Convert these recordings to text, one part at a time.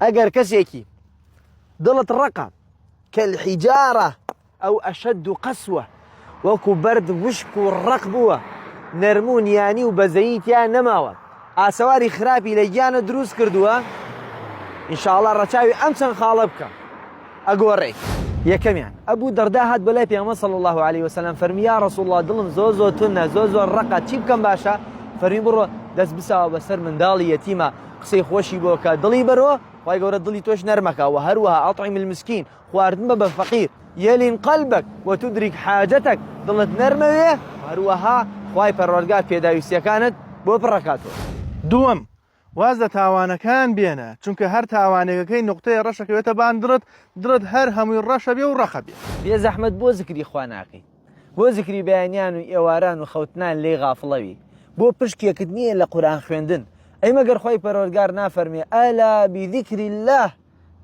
ئەگەر کەسێکی دڵت ڕەقە کالحجارە او اشد قسوە وەکو بەرد وشک و ڕەق بووە نەرم و نیانی و بەزەیی تیا نەماوە ئاسەواری خراپی لە گیانت دروست کردووە ان شاء اللە ڕەچاوی ئەم چەند خاڵە بکە ئەگۆڕێیت. یەکەمیان، ئەبو دەردا هات بۆ لای پێغەمبەر صلی اللە علیە وسلم فەرمی یا رسول اللە دڵم زۆر زۆر تونە زۆر زۆر ڕەقە چی بکەم باشە؟ فەرمی بڕۆ دەست بساوە بەسەر منداڵی یەتیمە قسەی خۆشی بۆ کە دڵی بەرۆ خوای گەورە دڵی تۆش نەرمەکا وە هەروەها اطعم المسکین خواردن بە بە فەقیر یلین قلبک وتدرک حاجتک دڵت نەرمەوێ هەروەها خوای پەروەردگار پێداویستیەکانت بۆ پڕەکاتەوە. دووەم، واز لە تاوانەکان بێنە، چونکە هەر تاوانێکەکەی نوقتەیە ڕەش ئەکەوێتە بان دڵت، دڵت هەر هەمووی ڕەشە بێ و ڕەقە بێ. بێ زەحمەت بۆ زکری خوا ناکەیت؟ بۆ زکری بەیانیان و ئێواران و خەوتنان لێی غافڵەوی؟ بۆ پشکێکت نییە لە قورئان خوێندن؟ ئەی مەگەر خوای پەروەردگار نافەرمێ، الا بذکر اللە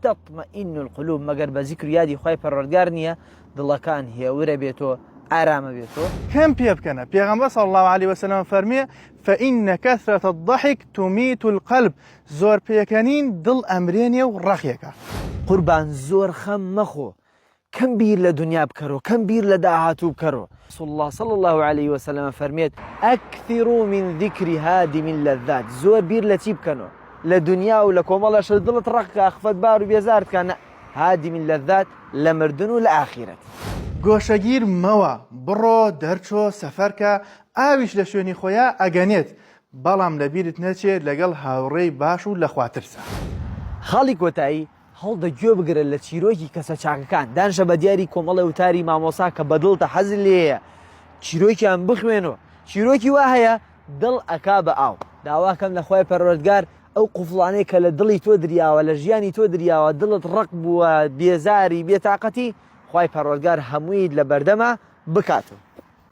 تطمئن القلوب، مەگەر بە زیکر و یادی خوای پەروەردگار نییە دڵەکان هێورە بێتۆ ئارامە بێتۆ؟ کەم پێ بکەنە، پێغەمبەر صلی اللە علیە وسلم فەرمی، فان کثرة الضحک تمیت القلب، زۆر پێکەنین دڵ ئەمرێنێ و ڕەقێکە. قوربان زۆر خەم مەخۆ کەم بیر لە دونیا بکەرۆ کەم بیر لە داهاتوو بکەرۆ رسول اللە صلی اللە علیه وسلم فەرمێت اکثروا من ذکر هادم اللذات زۆر بیر لە چی بکەنۆ لە دونیا و لە کۆمەڵە شت دڵت ڕەق کا خفەتبار و بێزارت کا نە هادم اللذات لە مردن و لە ئاخیرەت. گۆشەگیر مەوە، بڕۆ دەرچۆ سەفەرکە، ئاویش لە شوێنی خۆیا ئەگەنێت، بەڵام لەبیرت نەچێ لەگەڵ هاوڕێی باش و لەخواترسە. خاڵی کۆتایی، هەوڵدە گوێ بگرە لە چیرۆکی کەسە چاکەکان، دانشە بە دیاری کۆمەڵێ وتاری مامۆسا کە بە دڵتە حەزت لێیە چیرۆکیان بخوێنەوە، چیرۆکی وا هەیە دڵ ئەکا بە ئاو. داواکەم لە خوای پەروەردگار ئەو قوفڵانەی کە لە دڵی تۆ دریاوە لە ژیانی تۆ دریاوە دڵت ڕەق بووە بێزاری بێتاقەتی خوای پەروەردگار هەموویت لە بەردەما بکاتەوە.